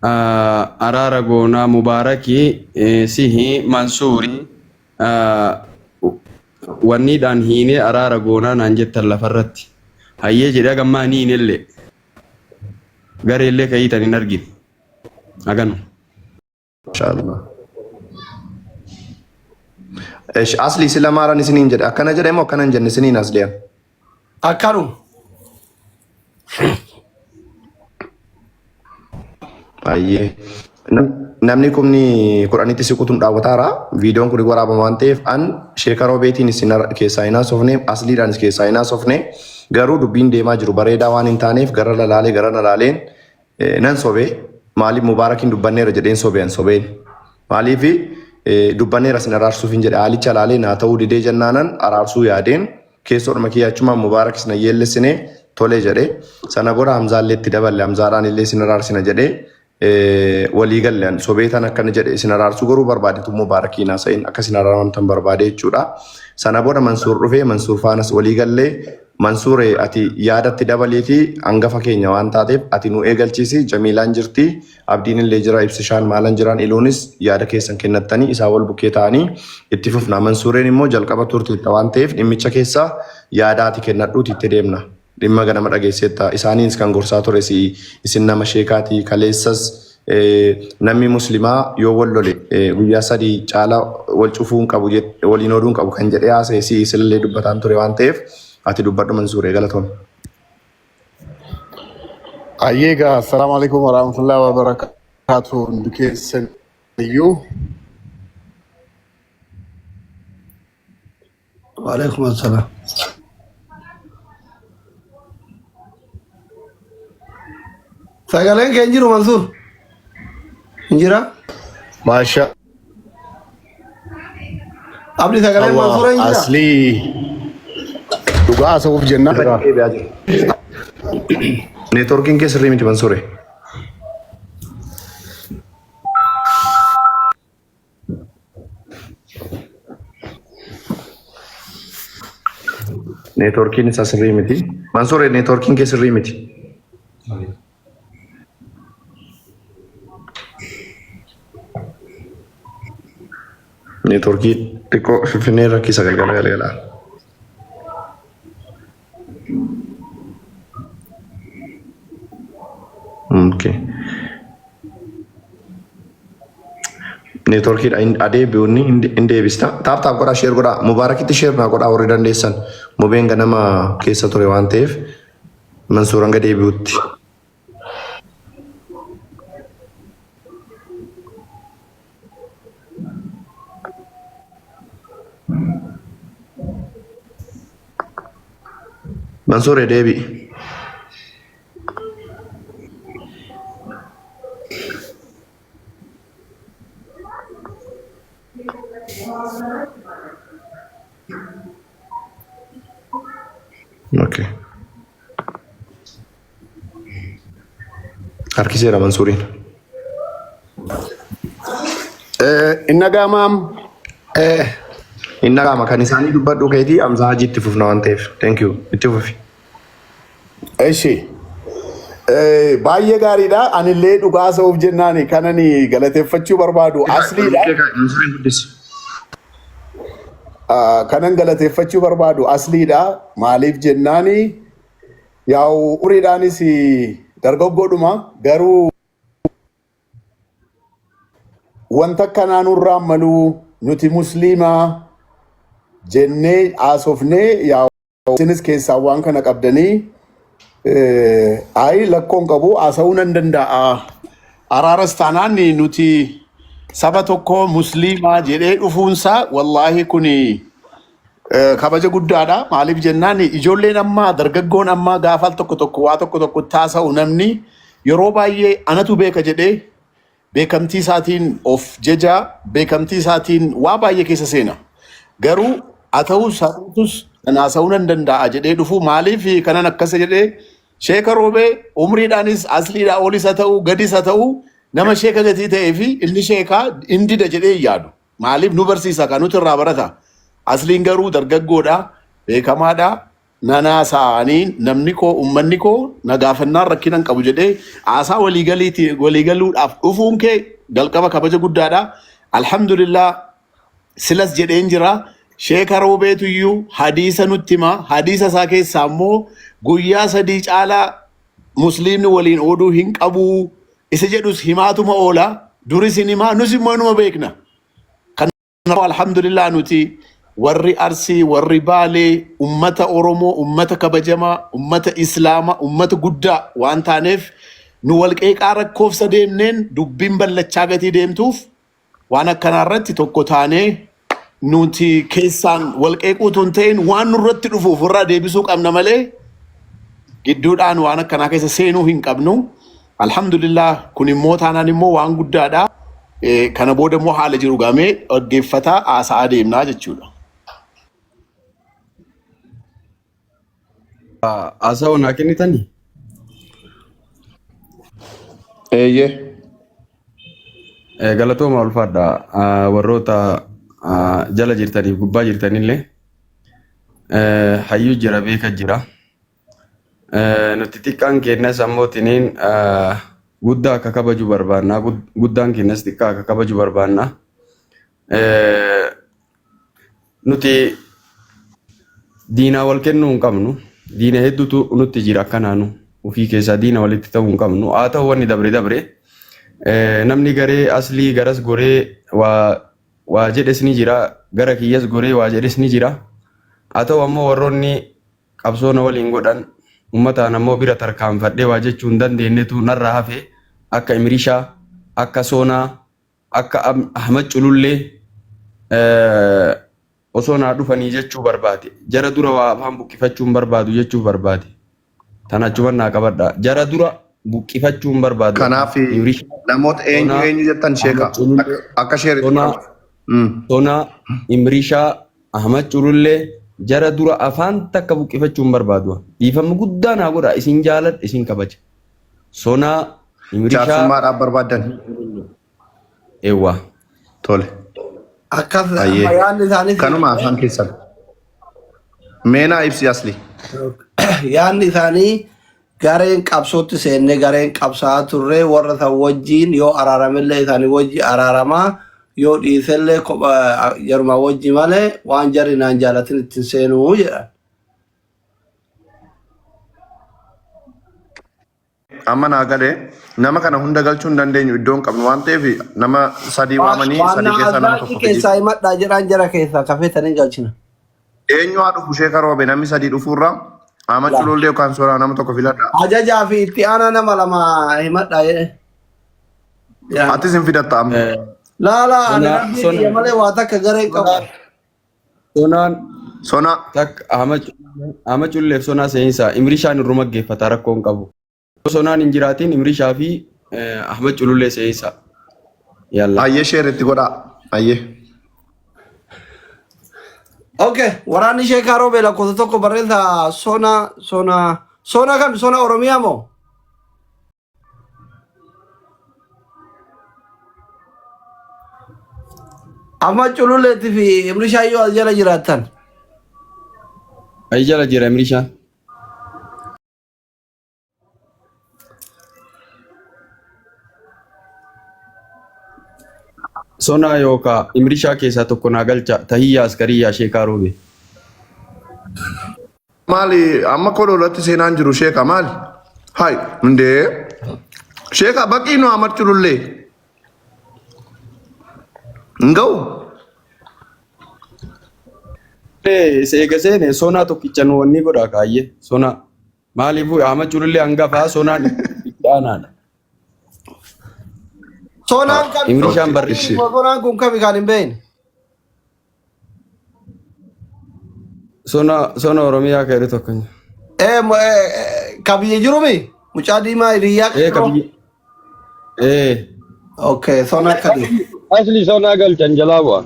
Araara goonaa Mubaarakii sihi Mansuuri wanniidhaan hiinee araara goonaa naan jettan lafarratti. Hayyee jedhee haga ammaa hin hiinellee. Gareellee ka hiitan hin argine. Haganu. Inshallah. Esh asli sila maalan isiniin jedhe akkana jedhe moo akkana hin jenne isiniin asliyan. Akkanuma. Baay'ee. Namni kumni kudhanitti siqutu nu daawwataara. Viidiyoon kun waraabama waan ta'eef an sheeka roobeetiin isin keessaa hin haasofne asliidhaanis keessaa hin haasofne garuu dubbiin deemaa jiru bareedaa waan hin taaneef gara lalaalee gara lalaaleen Nan sobe maaliif Mubaarakiin dubbanneera jedheen sobe an sobeen. Maaliif dubbanneera sin araarsuufin jedhe haalicha laalee naa ta'uu didee jennaanan araarsuu yaadeen keessoodhuma kiyya achumaan Mubaarak isin ayyeellessine tole jedhe. Sana booda Hamzaallee itti daballe Hamzaadhaan illee isin araarsina jedhee walii galle an sobee tan akkana jedhe isin araarsuu garuu barbaadetu Mubaarakiin haasa'in akka isin araaramtan barbaade jechuudha. Sana booda Mansuur dhufee Mansuur faanas walii gallee Mansuure ati yaada itti dabaliiti hangafa keenya waan taateef ati nu eegalchiisi Jamiilaan jirti Abdiin illee jira Ibsishaan maalan jiraan Iluunis yaada keessan kennattanii isaa wal bukkee ta'anii itti fufna Mansuureen immoo jalqaba turteetta waan ta'eef dhimmicha keessa yaada ati kennadhuuti itti deemna dhimma ganama dhageesseetta isaaniins kan gorsaa ture si isin nama sheekaati kaleessas Namni muslimaa yoo wal lole guyyaa sadii caala wal cufuu hin qabu waliin ooluu hin qabu kan jedhee haasa'e si isillee dubbataan ture waan ta'eef ati dubbadhu Mansuuree galatoom. Ayyee egaa assalaamu alaikum warahmatullahi wabarakatuh hundi keessan iyyuu. Waalaikum assalam. Sagaleen kee hin jiru Mansuur? Hin jira? Maasha Abdi sagaleen Allah Mansuura hin jira? aslii dhugaa haasa'uuf jennaan. Irra deebi'aa jira. Neetworkiin kee sirrii miti Mansuure. Neetworkiin isaa sirrii miti. Mansuure neetworkiin kee sirrii miti. Neetworkii xiqqoo finfinnee rakkisa galgala galgala. Okay. Neetworkiidha adeebi'uun hin deebista. Taap taap godhaa sheer godhaa. Mubaarakitti sheer naa godhaa warri dandeessan. Mubeen ganama keessa ture waan ta'eef Mansuur hanga deebi'utti. Mansuur deebi'i. Okay. Harkiseera Mansuuriin. Inna gaamaam Inni dhaga'ama kan isaanii dubbadhu keetii Hamzaa Hajii itti fufna waan ta'eef. Thank you. Itti fufi. Eshi. Baay'ee gaariidha. Anillee dhugaa haasa'uuf jennaan kanani galateeffachuu barbaadu asliidha. Mansuuriin guddisi. Kanan galateeffachuu barbaadu asliidha. Maaliif jennaani yaa'u umriidhaanis dargaggoodhuma garuu wanta akkanaa nurraan maluu nuti musliimaa jennee haasofnee yaa'u isinis keessaa waan kana qabdanii ayi lakkoon qabu haasa'uu nan danda'a. Araaras taanaan nuti saba tokko musliimaa jedhee dhufuunsaa wallaahi kuni kabaja guddaadha. Maaliif jennaan ijoolleen ammaa dargaggoon ammaa gaafa al tokko tokko waa tokko tokko taasa'u namni yeroo baay'ee anatu beeka jedhee beekamtii isaatiin of jeja, beekamtii isaatiin waa baay'ee keessa seena. Garuu haa ta'us haa ta'utus kan haasa'uu nan danda'a jedhee dhufu maaliif kanan akkas jedhee sheeka roobee umriidhaanis asliidhaa olis haa ta'u gadis haa ta'u nama sheeka gatii ta'ee fi inni sheekaa hin dida jedhee hin yaadu. Maaliif nu barsiisa kan nuti irraa barata. Asliin garuu dargaggoodha, beekamaadha. Nanaa sa'anii namni koo ummanni koo na gaafannaan rakkina hin qabu jedhee haasaa waliigaliiti waliigaluudhaaf dhufuun kee jalqaba kabaja guddaadha. Alhamdulillah, silas jedheen jira. Sheeka Roobeetuyyuu hadiisa nutti hima. Hadiisa isaa keessaa immoo guyyaa 3 caalaa musliimni waliin ooduu hin qabu. Isa jedhus himaatuma oola. Duris hin himaa, nus immoo inuma beekna. Kanaafuu alhamdulillah, nuti warri Arsii, warri Baalee, ummata Oromoo, ummata kabajamaa, ummata Islaamaa, ummata guddaa waan taaneef nu walqeeqaa rakkoofsa deemneen dubbiin ballachaa gatii deemtuuf waan akkanaa irratti tokko taanee nuti keessaan walqeequu utuu hin ta'in waan nurratti dhufu ofirraa deebisuu qabna malee gidduudhaan waan akkanaa keessa seenuu hin qabnu. Alhamdulillah, kun immoo taanaan immoo waan guddaadha. Kana booda immoo haala jiru gamee dhaggeeffataa haasa'aa deemnaa jechuudha. Haasa'uu naa kennitanii? Eeyyee. Galatooma, ulfaadha. Warroota jala jirtaniif gubbaa jirtanillee, hayyuu jira, beeka jira. Nuti xiqqaan keenyas ammoo tiniin guddaa akka kabaju barbaanna. Guddaan keenyas xiqqaa akka kabaju barbaanna. Nuti diinaa wal kennuu hin qabnu. Diina hedduutu nutti jira akkanaanu. Ofii keessaa diina walitti ta'uu hin qabnu. Haa ta'u, wanni dabre dabre. Namni garee aslii garas goree waa jedhes ni jira. Gara kiyyas goree waa jedhes ni jira. Haa ta'u ammoo, warroonni qabsoo na waliin godhan, uummataan ammoo bira tarkaanfadhee waa jechuu hin dandeenyetu narraa hafe, akka Imirishaa, akka Soonaa, akka Ahmad Culullee osoo naa dhufanii jechuu barbaade. Jara dura waa afaan buqqifachuu hin barbaadu jechuu barbaade. Tana achuman naa qabadha. Jara dura buqqifachuu hin barbaadu. Kanaaf Imirishaa, namoota eenyu Soonaa, eenyu jettan, sheeka? Ahmad Culullee, Akka sheeritti Soonaa, godhama. Soonaa, Imirishaa, Ahmad Culullee, jara dura afaan takka buqqifachuu hin barbaadu. Dhiifama guddaa naa godha. Isin jaaladha, isin kabaja. Sonaa, Imirishaa, Jaarsummaadhaaf barbaaddan. Eewwa. Tole. Akkas amma Ayyee. yaadni isaanii Kanuma afaan keessan. Meenaa ibsi, asli. Yaadni isaanii gareen qabsootti seennee gareen qabsaa'aa turre warra san wajjiin yoo araaramillee isaanii wajji araaramaa, yoo dhiisellee kopha jaruma wajji malee waan jarri naan jaalatin ittiin seenuu jedhan. Amma naa galee, nama kana hunda galchuu hin dandeenyu, iddoo hin qabnu waan ta'eef nama sadii waamanii Waan sadii keessaa nama azzaaqii tokko fidi. Keessaa himadhaa jedhaan, jara keessaa kafeetanii galchina. Eenyu haa dhufu, sheeka Roobe? Namni sadii dhufuurra Ahmad Culullee yookaan Soraa nama tokko filadha. Ajajaa fi itti aanaa nama lama himadhaa jedhe. Yaa. Atis hin fidatta amma. Laa, ani Sonaa, rabbii Sonaa, kiyya malee waa takka garee hin qabu. Sonaan Sonaa. Takka Ahmad Cululleef Sonaa seensaa, Imrishaan irruma geeffata, rakkoo hin qabu. Sonaan hin jiraatin, Imrishaa fi Ahmad Culullee seensaa. Yalla. Ayyee, share itti godhaa. Ayyee. Okay, waraanni sheekaa Roobee lakkoofsa tokko barreessa. Sona, sona, sona kam? Sona Oromiyaa moo? Amma Cululleetti fi Imrishaa yoo as jala jiraattan. Ayi, jala jira Imrishaan. Sonaa yookaa Imrishaa keessaa tokko naa galcha. Tahiyyaa Askariyyaa, sheekaa Roobee. Maali, amma kololatti seenaan jiru, sheeka, maali? Hai hundee sheeka baqii nu Ahmad Culullee. Hin ga'u. Eega seene sonaa tokkicha nu wanni godha kaayyee sonaa. Maaliifuu Ahmad Culullee hangafaa, sonaan itti aanaadha. Sonaan kami? Imrishaan barri. Ishi. Sonaan kun kami kan hin beekne? Sona, sona Oromiyaa kan jedhu tokko. Ka biyya jirumi? Mucaa diimaa hiriyyaa Ee, ka biyya. Ee. Okay, sona kadi. Asli sonaa galchan jalaa bu'a.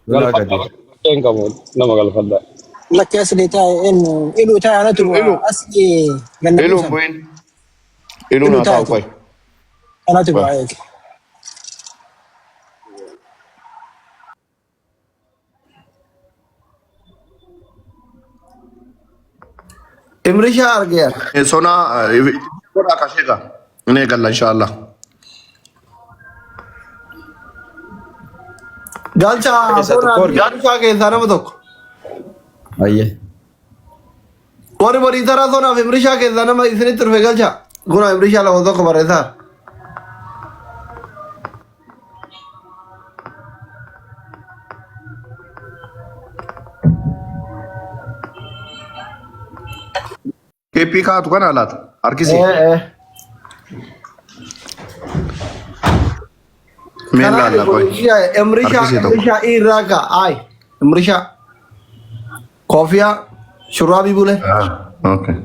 Sonaa Galfadha, gadi. bakka hin qabu nama galfadha. Lakki, asli taa'e eenyu iluu taa'e anatu Ilu bu'a ilu asli ganna ilu hin buusan. bu'in. Ilu Iluu naa taa'u taa'e qoy. anatu Qoy. bu'a eege. Imrishaa argeera. Sonaa godhaa kasheeka. Inni eegalla inshaallah. Galchaa Keessaa tokko sonaa arge. galchaa keessaa nama tokko. Ayyee. Warri boriitaraa sonaaf Imrishaa keessaa nama isinitti dhufe galchaa. Guna Imrishaa lama tokko barreessaa. Keeppii kaa'atu kana laata? Harkisi. Ee ee. Mee Kanaan laalla qoy. Imrishaa Harkisii tokko. Imrishaa irraa ka'a. Ay Imrishaa. Koofiyaa shurraabii bulee. Ah, okay.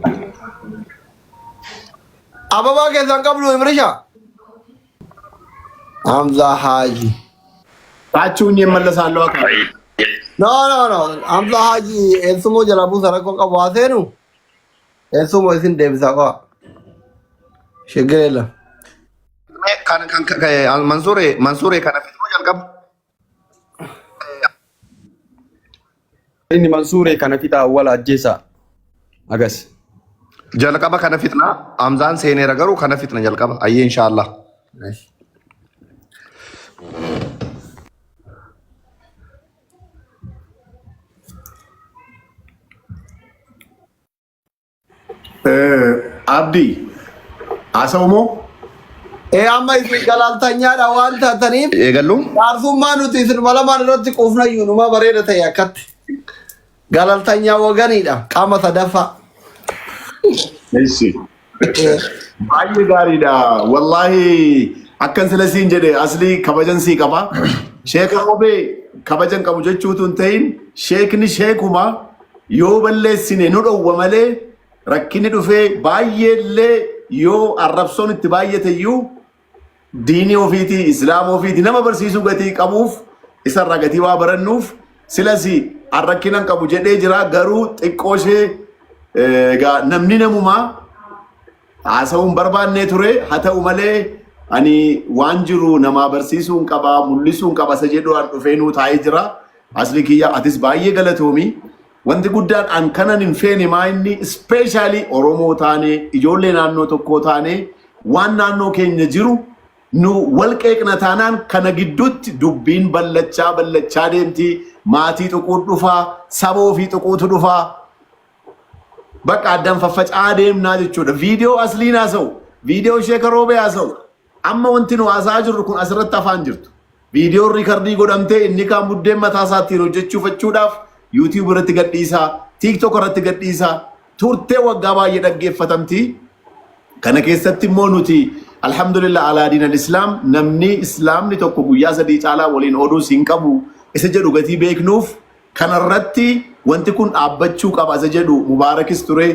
Ababaa keessaan qabdu Imrishaa. Hamzaa Haaji. Taachuun yemmallasaalloo akka. No no no. Hamzaa Haaji eessumoo jala buusa rakkoo qabu haa seenu. Eessumoo isin deebisaa qo'a. Shigir yelam. Mee Kan kan kan Mansuuree Mansuuree kana fixuu jalqaba. Inni Mansuuree kana fixa awwala ajjeesaa. Agas. Jalqaba kana fixna. Hamzaan seeneera garuu kana fixna jalqaba. Ayyee inshaallah. Abdii haasa'u moo? Ee amma isin galaaltanyaadha waan taataniif Eegallu. jaarsummaa nuti isin malamaan irratti quufnayyuu numa bareeda ta'e akkatti. Galaltanyaa waganiidha qaama sadaffaa. Eessi. Baay'ee gaariidha. Wallaahi akkan sila siin jedhe aslii kabajan sii qaba. Sheeka Roobee kabajan qabu jechuutu hin ta'in sheekni sheekuma yoo balleessine nu dhowwa malee rakkinni dhufee baay'eellee yoo arrabsoon itti baay'ate iyyuu diinii ofiitii islaama ofiitii nama barsiisuu gatii qabuuf isarraa gatii waa barannuuf silas arrakkinan qabu jedhee jira garuu xiqqoo ishee egaa namni namumaa haasa'uun barbaannee ture haa ta'u malee ani waan jiru namaa barsiisuun qaba mul'isuun qaba isa jedhu an dhufee nuu taa'ee jira asli kiyya atis baay'ee galatoomi wanti guddaan an kanan hin feene maa inni ispeeshaalii Oromoo taane ijoollee naannoo tokkoo taane waan naannoo keenya jiru nu wal qeeqna taanaan kana gidduutti dubbiin ballachaa ballachaa deemti maatii tuquu dhufaa saba ofii tuquutu dhufaa bakka addaan faffaca'aa deemnaa jechuudha. Viidiyoo asliin haasa'u, viidiyoo sheeka roobee haasa'u. Amma wanti nu haasa'aa jirru kun asirratti afaan jirtu. Viidiyoon riikardii godhamtee inni kaan buddeen mataa isaattiin hojjechuufachuudhaaf YouTube irratti gadhiisaa, TikTok irratti gadhiisaa, turtee waggaa baay'ee dhaggeeffatamti. Kana keessatti immoo nuti alhamdulillah alaa diinal islaam namni islaamni tokko guyyaa sadii caalaa waliin oduus hin qabu isa jedhu gatii beeknuuf kanarratti wanti kun dhaabbachuu qaba isa jedhu Mubaarakis ture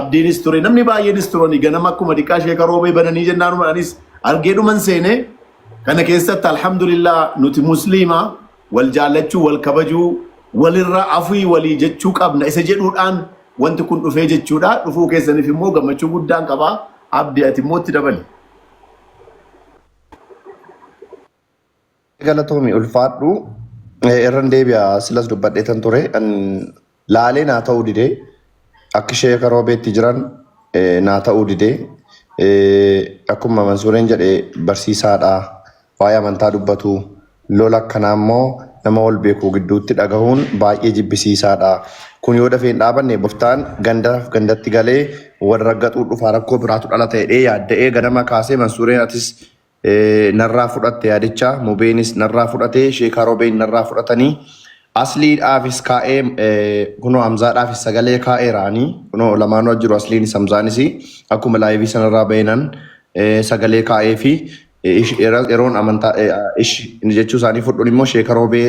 Abdiinis ture namni baay'eenis turani ganama akkuma diqqaa sheeka roobee bananii jennaan anis argee dhuman seene kana keessatti alhamdulillah nuti musliima wal jaallachuu wal kabajuu walirra afii walii jechuu qabna isa jedhuudhaan wanti kun dhufee jechuudha dhufuu keessaniif immoo gammachuu guddaan qaba abdi ati immoo itti dabali. Galatoomi ulfaadhu irran deebi'a silas dubbadheetan ture laalee naa ta'uu didee akka sheeka roobeetti jiran naa ta'uu didee akkuma Mansuureen jedhe barsiisaadha waa'ee amantaa dubbatu lola akkanaa immoo nama wal beeku gidduutti dhagahuun baay'ee jibbisiisaadha. Kun yoo dafee hin dhaabanne boftaan gandaaf gandatti galee wal raggaxuu dhufaa rakkoo biraatu dhalata jedhee yaadda'ee ganama kaasee Mansuureen atis narraa fudhatte yaadicha mubeenis narraa fudhate sheekaa roobeen narraa fudhatanii asliidhaafis kaa'ee kunoo hamzaadhaafis sagalee kaa'eeraanii kunoo lamaanuu jiru asliinis hamzaanis akkuma laayivii sanarraa bahinan sagalee kaa'ee fi yeroon amantaa ish jechuu isaanii fudhuun immoo sheeka roobee